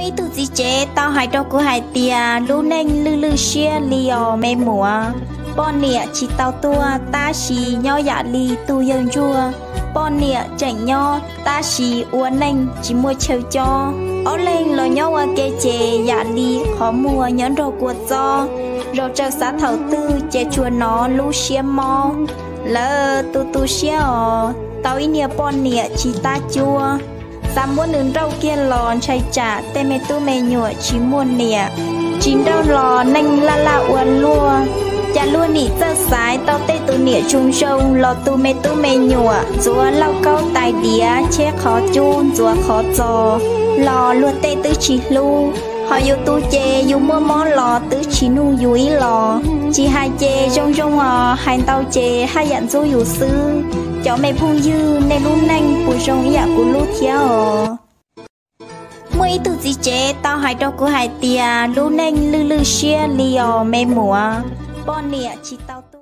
Ib tug txiv tsev tau hais rau kuv hais tias lub neej lwj lwj siab li os me muam. Poj niam tsis tau tuag tab sis nyob yam li tus yawg ntsuag. Poj niam tseem nyob tab sis ua neej tsis muaj chaw cob. Ob leeg los nyob ua ke ces yam li qhov muag nyob nrog kua txob, zaum tsawg xav thaum twg ces tsuas hnov lub siab mob. Lawv tu tu siab os, tau ib niag poj niam tsis tab cuab. Xav muab nws nrauj kiag los ntshai tsam tej me tub me nyuam tsis muaj niam, tsis nrauj los neej laj laj ua luaj. Cas luag nim txawj xaiv tau tej tus niam zoo zoo los tu me tub me nyuam, ntxuav lauj kaub tais diav, cheb qhov cub ntxuav qhov txos, los luag tej twb tsis hlub. Ho yus tu ces yus muaj mob los twb tsis nug yus ib los. Tsis hais ces zoo zoo os, hais ntau ces haj yam ntxub yus xwb. Cov me phooj ywg, nej lub neej puas zoo ib yam kuv lub thiab os? Muaj ib tug txiv tsev tau hais rau kuv hais tias lub neej lwj lwj siab li os me muam. Poj niam tsis tau tuag